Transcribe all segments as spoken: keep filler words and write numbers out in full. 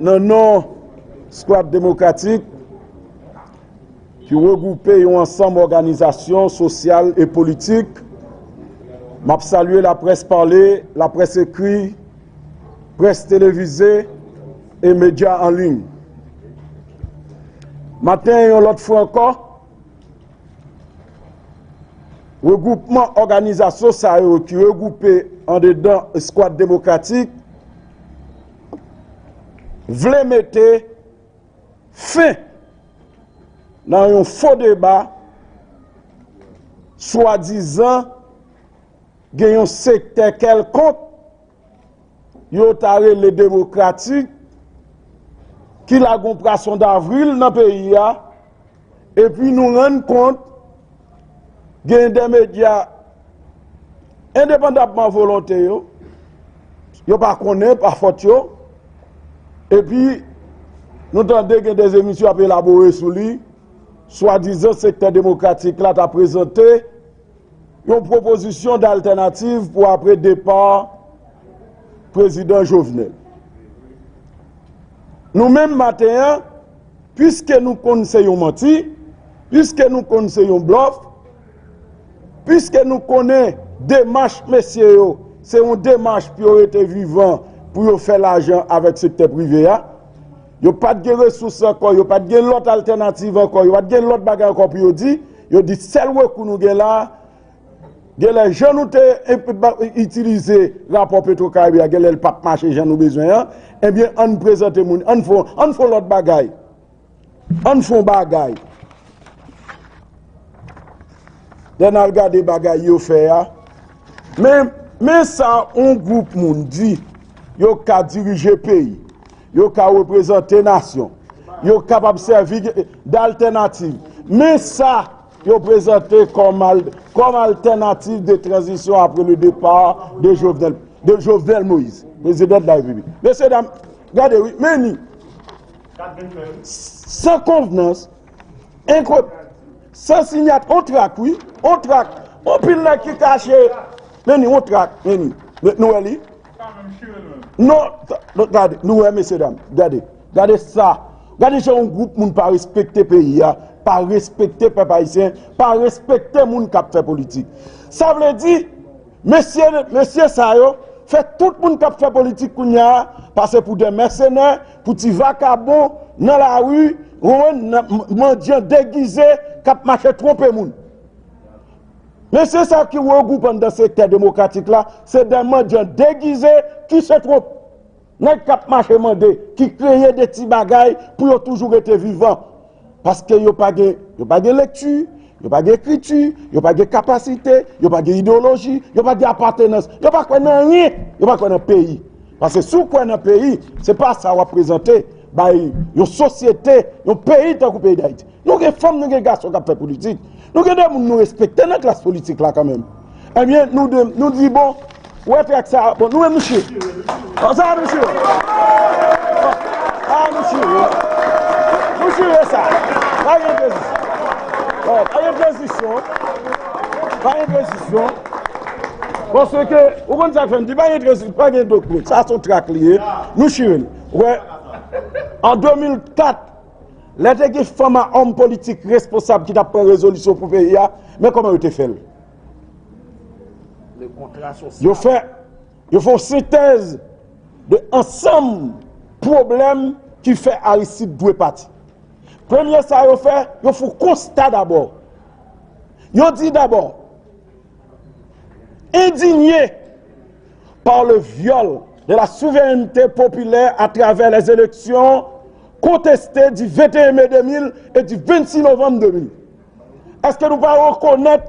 Nan non Skwad Demokratik, ki regwoupe yon ansanm òganizasyon sosyal e politik, m ap salye laprès pale, laprès ekri, près televize e medya an liy. Maten, yon lòt fwa ankò, regwoupman òganizasyon sa yo ki regwoupe andedan Eskwad Demokratik vle mete fen nan yon fo deba, swadizan gen yon sektè kèlkonk yo ta rele demokratik, ki lage yon pwason davril nan peyi a, epi nou rann kont gen de medya, endepandabman volonte yo, yo pa konnen, pa fòt yo, epi nou tande gen de emisyon ap elabore sou li, swadizan sektè demokratik la ta prezante yon pwopozisyon daltènativ pou apre depa Prezidan Jovenel. Nou menm maten an, piske nou konn se yon manti, piske nou konn se yon blòf, piske nou konnen demach mesye yo, se yon demach pou yo rete vivan, pou yo fè lajan avèk sektè prive a. Yo pa t gen resous ankò, yo pa t gen lòt altènativ ankò, yo pa t gen lòt bagay ankò pou yo di. Yo di sèl rekou nou gen la, genlè jan nou te itilize rapò Petwokaribe a, genlè l p ap mache jan nou bezwen an, ebyen, ann prezante moun, ann fè, ann fè yon lòt bagay. Ann fè yon bagay. Lè n al gade bagay yo fè a, men, men sa yon gwoup moun di, yo ka dirije peyi, yo ka reprezante nasyon, yo kapab sèvi daltènativ. Men sa yo prezante kòm al-, kòm altènativ de tranzisyon apre le départ de Jovenel, de Jovenel Moïse, président de la République. Mesye dam, gade wi, men ni. San konvenans, enko-, san sinyat, on trak, wi, on trak. On pil nèg ki kache, men ni, on trak, men ni. Men nou wè li? Non, t-, non, gade, nou wè, mesye dam, gade, gade sa. Gade jan yon gwoup moun pa respekte peyi a, pa respekte pèp ayisyen, pa respekte moun k ap fè politik. Sa vle di, mesye, mesye sa yo fè tout moun k ap fè politik kounye a pase pou de mèsenè, pou ti vakabon nan lari, ou konprann, nan m-, mandyan degize k ap mache twonpe moun. Mesye sa yo ki regwoupe anndan sektè demokratik la, se de mandyan degize ki se twonp. Nèg k ap mache mande, ki kreye de ti bagay pou yo toujou rete vivan. Paske yo pa gen, yo pa gen lekti, yo pa gen ekriti, yo pa gen kapasite, yo pa gen ideyoloji, yo pa gen apatenans, yo pa kwè nan anyen, yo pa kwè nan peyi. Paske si w kwè nan peyi, se pa sa w ap prezante bay yon sosyete, yon peyi tankou peyi Dayiti. Nou gen fanm, nou gen gason k ap fè politik. Nou gen de moun nou respekte nan klas politik la kanmenm. Ebyen, nou de, nou di, bon, ou wè trak sa, bon, nou menm nou chire. Bon, sa nou chire. Bon, a, nou chire. Nou chire sa. Pa gen tranzisyon. Bon, pa gen tranzisyon. Pa gen tranzisyon. Paske, ou konn sa k fè m di, pa gen tranzisyon, pa gen dokmen. Sa se yon trak li ye. Nou chire l. Ou wè, an de mil kat, lè te gen fanm a òm politik responsab ki t ap pran rezolisyon pou peyi a, men kòman yo te fè l? Yo fè, yo fè yon sentèz de ansanm pwoblèm ki fè Aristide dwe pati. Premye sa yo fè, yo fè yon konsta dabò. Yo di dabò, indigné par le viol de la souveraineté populaire à travers les élections contestées du vingt et un mai deux mille et du vingt-six novembre deux mille. Èske nou pa rekonèt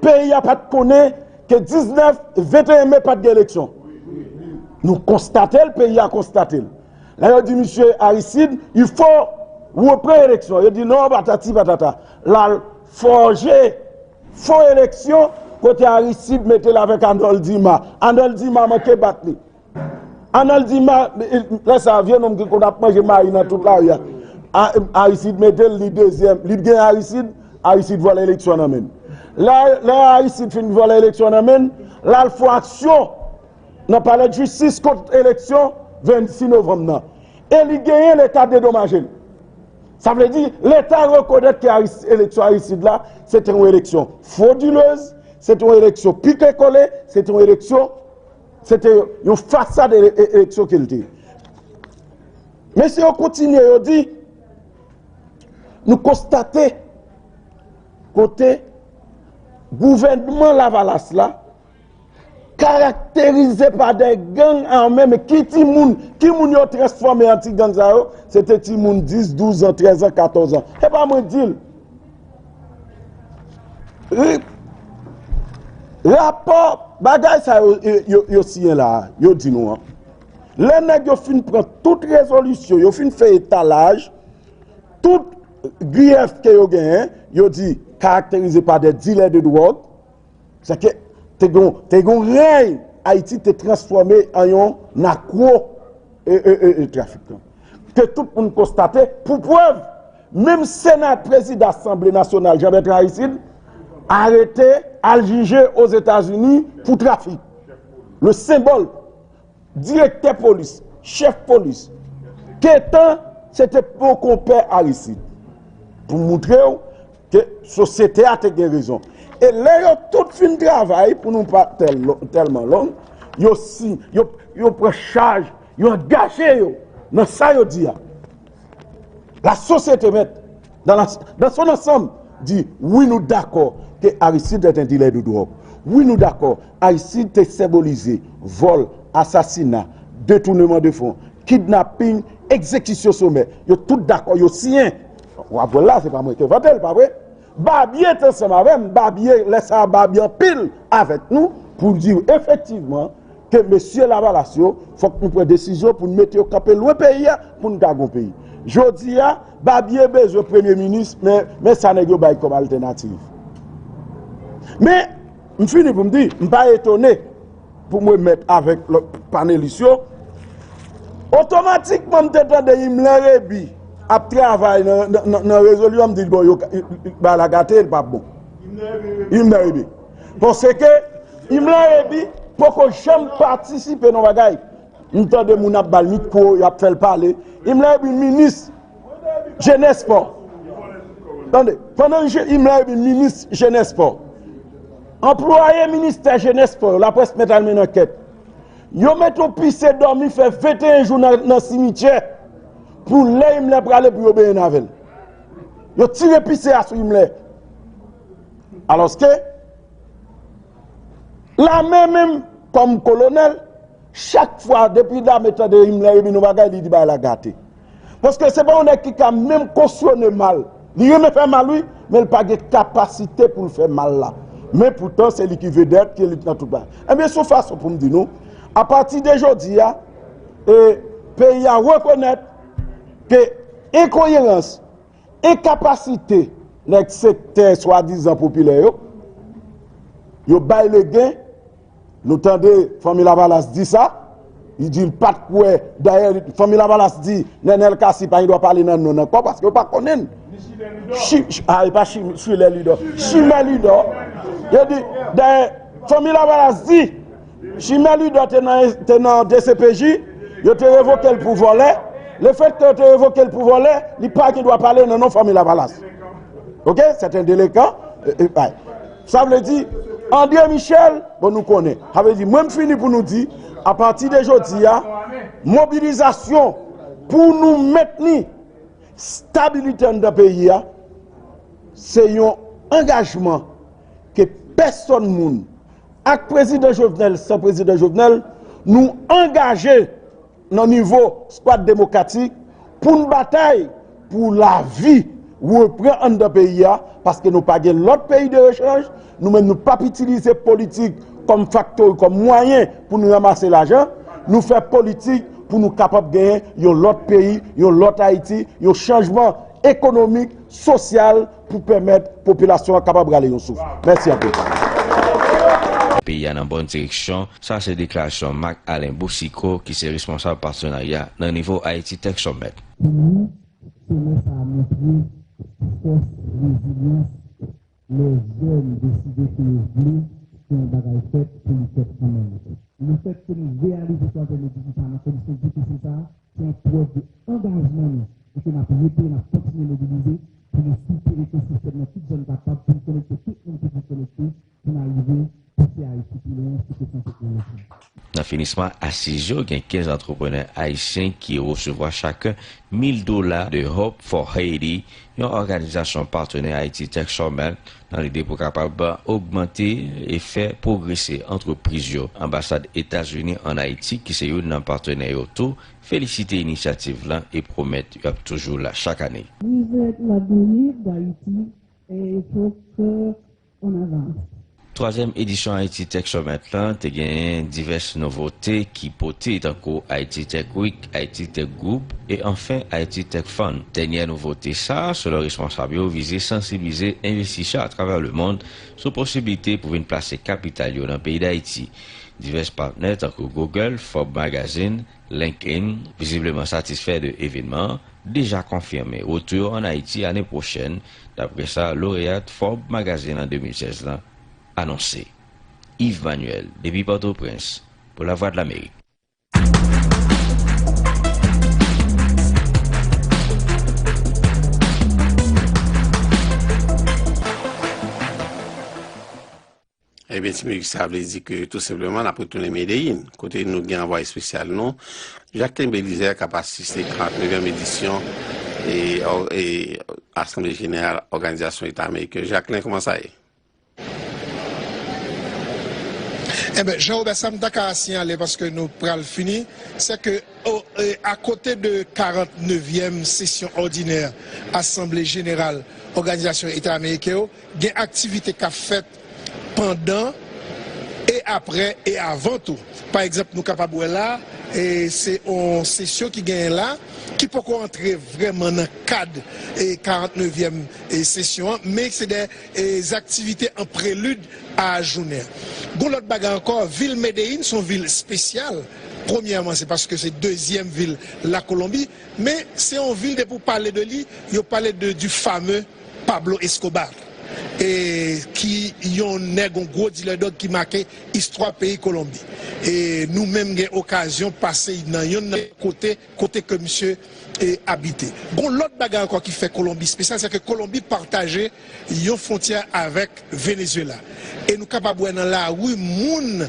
peyi a pa t konnen ke diznèf, venteyen me pa t gen eleksyon? Nou konstate l, peyi a konstate l. Lè yo di misye Aristide, il faut repran eleksyon. Yo di non, patati patata. L al fòje fo eleksyon kote Aristide mete l avèk Arnold Dumas. Arnold Dumas manke bat li. Arnold Dumas, lè sa a, vye nonm ki konn ap manje mayi nan tout lari a. A-, Aristide mete l, li dezyèm. Li t gen Aristide, Aristide vòlè eleksyon nan men l. Lè, lè Aristide fin vòlè eleksyon nan men l, l al fè aksyon nan palè jistis kont eleksyon vennsis novanm nan. e li genyen, Leta dedomaje l. Sa vle di, Leta rekonèt ke Aris- eleksyon Aristide la, se te yon eleksyon fwodilez, se te yon eleksyon pike kole, se te yon eleksyon, se te yon fasad ele- e- eleksyon ke l te ye. Mesye yo kontinye, yo di, nou konstate kote gouvènman Lavalas la karakterize pa de gang ame, men ki timoun, ki moun yo transfòme an ti gang sa yo? Se te timoun dis, douz an, trèz an, katòz an. E pa mwen di l. Ri- Rapò bagay sa yo, yo, yo, yo siyen la, yo di nou an. Lè nèg yo fin pran tout rezolisyon, yo fin fè etalaj, tout griyèf ke yo genyen, yo di karakterize pa de dilè de dwòg, se ke te gon, te gon rèy Ayiti te transfòme an yon nakwo e, e, e, e trafik lan. Ke tout moun konstate, pou prèv, menm Sena, prezidan Asanble Nasyonal, Jean Bertrand Aristide, arete, al jije Ozetazini pou trafik. Le symbole, direktè polis, chèf polis, Kentan, se te bon konpè Aristide. Pou moutre w ke sosyete a te gen rezon. E lè yo tout fin travay, pou nou pa tèl- tèlman long, yo si, yo, yo pran chaj, yo angaje yo nan sa yo di a. La société mèt, dans la, dans son ensemble, di wi, nou dakò ke Aristide est un dealer de drogue. Wi, nou dakò, Aristide te senbolize vòl, asasina, detouneman de fon, kidnaping, egzekisyon somè. Yo tout dakò, yo siyen. W ap wè l la, se pa mwen ki envante l, pa vre? Babye te ansanm avè m. Babye, lè sa a, Babye anpil avèk nou pou di efektivman ke mesye Lavalas yo, fòk nou pran desizyon pou n mete yo kanpe lwen peyi a, pou n ka gon peyi. Jodi a, Babye bezwen premye minis, men, men sa nèg yo bay kòm altènativ. Men, m fini pou m di, m pa etone pou m remèt avèk lòt panelis yo. Otomatikman, m te tande Imler Rebi ap travay nan, nan, nan, nan rezo li an, m di, bon, yo, bagay la gate, li p ap bon. Imler Rebi. Paske Imler Rebi poko janm patisipe nan bagay. M tande moun ap ba l mikwo, y ap fè l pale. Imler Rebi minis jenès, spò. Tande, pandan je- Imler Rebi minis jenès, spò, anplwaye ministè jenès, spò yo, laprès mèt al mennen ankèt. Yo mete yon pise dòmi fè venteyen jou nan, nan simityè pou lè Imler prale pou yo benyen avè l. Yo tire pise a sou Imler. Alòske, lame menm, kòm kolonèl, chak fwa, depi lame tande Imler Rebi yon bagay, li di bagay la gate. Paske se pa yon nèg ki ka menm konsyone mal. Li renmen fè mal, wi, men li pa gen kapasite pou l fè mal la. Men poutan, se li ki vedèt, ki elit nan tout bagay. Ebyen, se yon fason pou m di nou, apati de jodi a, e, peyi a rekonèt ke enkoyerans, enkapasite nèg sektè swadizan popilè yo, yo bay legen. Nou tande Fanmi Lavalas di sa, li di l pa t kwè. Dayè, Fanmi Lavalas di Nènèl Cassy pa gen dwa pale nan non l ankò, paske yo pa konnen l. Chi- chi- a, e pa Chi- Chilè Lidò. Chimè Lidò. Yo di, dayè, Fanmi Lavalas di, Chimè Lidò te nan, te nan D C P J, yo te revoke l pou vòlè. Lefètke yo te revoke l pou vòlè, li pa gen dwa pale nan non Fanmi Lavalas. Oke? C'est un délinquant. E, e, bay. Sa vle di, André Michel, bon, nou konnen. Sa vle di, mwen, m fini pou nou di, apati de jodi a, mobilizasyon pou nou mentni stabilite anndan peyi a, se yon angajman ke pèsòn moun, ak prezidan Jovenel, san prezidan Jovenel, nou angaje nan nivo Skwad Demokratik pou n batay pou lavi reprann anndan peyi a, paske nou pa gen lòt peyi de rechanj, nou menm nou p ap itilize politik kòm faktori, kòm mwayen pou nou ranmase lajan, nou fè politik pou nou kapab genyen yon lòt peyi, yon lòt Ayiti, yon chanjman ekonomik, sosyal pou pèmèt popilasyon an kapab rale yon souf. Mèsi anpil. Peyi a nan bòn direksyon, sa se deklarasyon Marc Alain Boucicaut, ki se responsab patenarya nan nivo Haiti Tech Summit. Pou nou, somè sa a montre fòs, rezilyans, lè jèn deside ke yo vle ke yon bagay fèt pou li fèt kanmenm. Lefètke nou reyalize twazyèm edisyon sa a nan kondisyon difisil sa a, se yon prèv de angajman nou e ke n ap rete, n ap kontinye mobilize pou nou souke ekosistèm nan tout jan n kapab, pou n konekte tout moun ki pou konekte, pou n arive pouse Ayiti pi lwen sou kesyon teknoloji. Nan finisman asiz yo, gen kenz antreprenè ayisyen ki resevwa chak mil dola de Hope for Haiti, yon òganizasyon patnè Haiti Tech Summit, nan lide pou kapab ogmante e fè pwogrese antrepriz yo. Anbasad Etazini ann Ayiti, ki se youn nan patnè yo tou, felisite inisyativ lan e pwomèt y ap toujou la chak ane. Vous êtes la Dominique d'Haïti et il faut que on avance. Twazyèm edisyon Haiti Tech Summit lan te genyen divès nouvote ki pote, tankou Haiti Tech Week, Haiti Tech Group e anfen Haiti Tech Fund. Dènyè nouvote sa a, selon responsab yo, vize sansibilize envestisè atravè lemonn sou posiblite pou vin plase kapital yo nan peyi Dayiti. Divès patnè tankou Google, Forbes Magazine, LinkedIn, vizibleman satisfè de evènman an, deja konfime retou yo ann Ayiti ane pwochèn, dapre sa loreyat Forbes Magazine an de mil sèz lan anonse. Yves Manuel, depi Pòtoprens, pou Lavwadlamerik. Ebyen, Ti Meric, sa vle di ke tou senpleman n ap retounen Medellín, kote nou gen anvwaye espesyal nou, Jacquelin Belizaire, k ap asiste karant-nevyèm edisyon e, e Asanble Jeneral Òganizasyon Eta Ameriken. Jacquelin, kòman sa ye? Enben, Jean Robert, sa m ta ka siyale, paske nou pral fini, se ke, o, e, akote de karant-nevyèm sesyon òdinè Asanble Jeneral Òganizasyon Eta Ameriken yo, gen aktivite k ap fèt pandan e aprè e avan tou. Pa egzanp, nou kapab wè la, e se yon sesyon ki genyen la, ki poko antre vrèman nan kad e karant-nevyèm e sesyon an, men se de e aktivite an prelid a jounen an. Gon lòt bagay ankò, vil Medellín se yon vil espesyal. Premyèman, se paske se dezyèm vil Lakolonbi, men se yon vil, depi w pale de li, yo pale de, du fameux Pablo Escobar, e ki yon nèg, yon gwo dilè dwòg ki make istwa peyi Kolonbi. E nou menm gen okazyon pase nan yonn nan kote, kote ke misye, e, abite. Gon lòt bagay ankò ki fè Kolonbi espesyal, se ke Kolonbi pataje yon fwontyè avèk Venezuela. E nou kapab wè nan lari moun,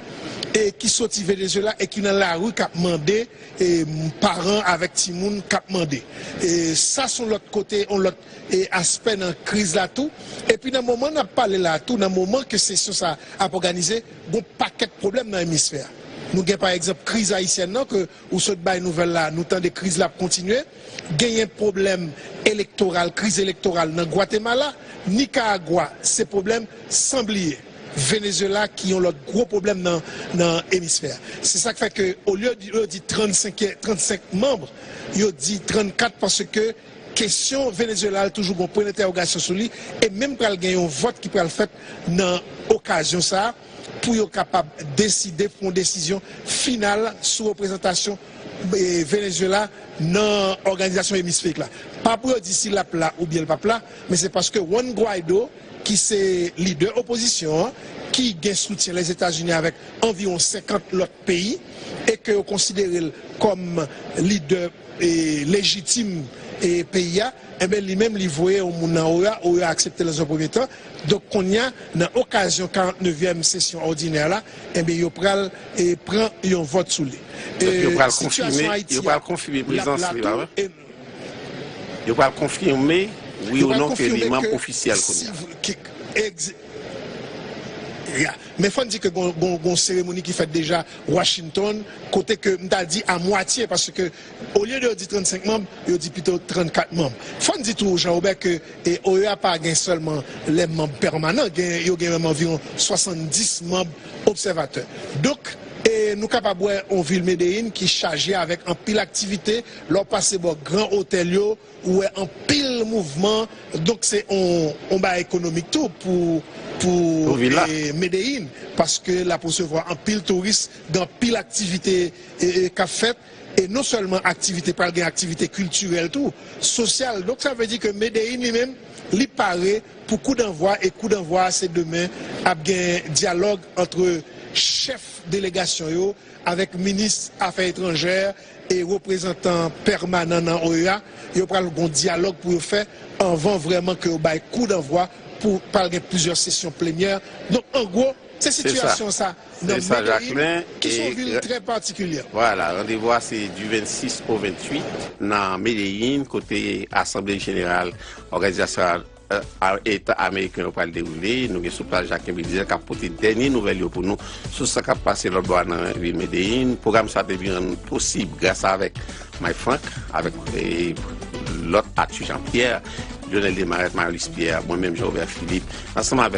e, ki soti Venezuela e ki nan lari k ap mande, e, paran avèk timoun k ap mande. E sa se yon lòt kote, yon lòt, e, aspè nan kriz la tou. Epi nan moman n ap pale la tou, nan moman ke sesyon sa ap òganize, gon pakèt pwoblèm nan emisfè a. Nou gen pa egzanp kriz ayisyèn nan ke ou sot bay nouvèl la, nou tande kriz la ap kontinye. Genyen pwoblèm elektoral, kriz elektoral nan Gwatemala, Nikaragwa, se pwoblèm, san bliye Venezuela ki yon lòt gwo pwoblèm nan, nan emisfè a. Se sa k fè ke olye yo di trannsenk, trannsenk manm, yo di trannkat paske kesyon Venezuela a toujou gon pwen dentèwogasyon sou li, e menm pral gen yon vòt ki pral fèt nan okazyon sa a pou yo kapab deside, pran yon desizyon final sou reprezantasyon, e, Venezuela nan òganizasyon emisferik la. Pa pou yo di si l ap la oubyen l p ap la, men se paske Juan Guaido, ki se lidè opozisyon an, ki gen soutyen Lèzetazini avèk anviwon senkant lòt peyi, e ke yo konsidere l kòm lidè, e, lejitim, e, peyi a, enben, li menm, li voye yon moun nan O E A, O E A aksepte l nan yon premye tan. Donk, kounye a, nan okazyon karant-nevyèm sesyon òdinè la, enben, yo pral, e, pran yon vòt sou li. Donk, yo, e, pral konfime, sitiyasyon Ayiti a, yo pral konfime prezans li, pa vre? E, yo pral konfime, wi ou non, ke li manm ofisyèl kounye a. Ya. Men fò n di ke gon, gon, gon seremoni ki fèt deja Washington, kote ke m ta di a mwatye, paske olye de yo di trannsenk manm, yo di pito trannkat manm. Fò n di tou, Jean Robert, ke, e, O E A pa gen sèlman lè manm pèmanan, gen, yo gen menm anviwon swasanndis manm obsèvatè. Donk, e, nou kapab wè yon vil Medellín ki chaje avèk anpil aktivite, lè w pase bò gran otèl yo, ou wè anpil mouvman, donk se on, on bagay ekonomik tou pou, pou, e, Medellín, paske l ap resevwa anpil touris, gen anpil aktivite, e, e, k ap fèt, e non sèlman aktivite, pral gen aktivite kiltirèl tou, sosyal. Donk sa vle di ke Medellín li menm, li pare pou kou danvwa, e kou danvwa a se demen, ap gen dyalòg antre chèf delegasyon yo, avèk minis afè etranjè e reprezantan pèmanan nan O E A, yo pral gon dyalòg pou yo fè anvan vrèman ke yo bay kou danvwa pou pral gen plizyè sesyon plenyè. Donk, an gwo, se sitiyasyon sa nan Medellín, ki se yon vil trè patikilye. Vwala, randevou a se du vennsis o venntuit nan Medellín, kote Asanble Jeneral Òganizasyon Eta Ameriken yo pral dewoule. Nou gen sou plas Jacquin Belizaire k ap pote dènye nouvèl yo pou nou sou sa k ap pase lòt bò a nan vil Medellín. Pwogram sa te vin rann posib gras avèk Mike Frank, avèk lòt Arthur Jean Pierre, Lionel Desmarais, Marie-Luce Pierre, mwen menm Jean Robert Philippe, ansanm avèk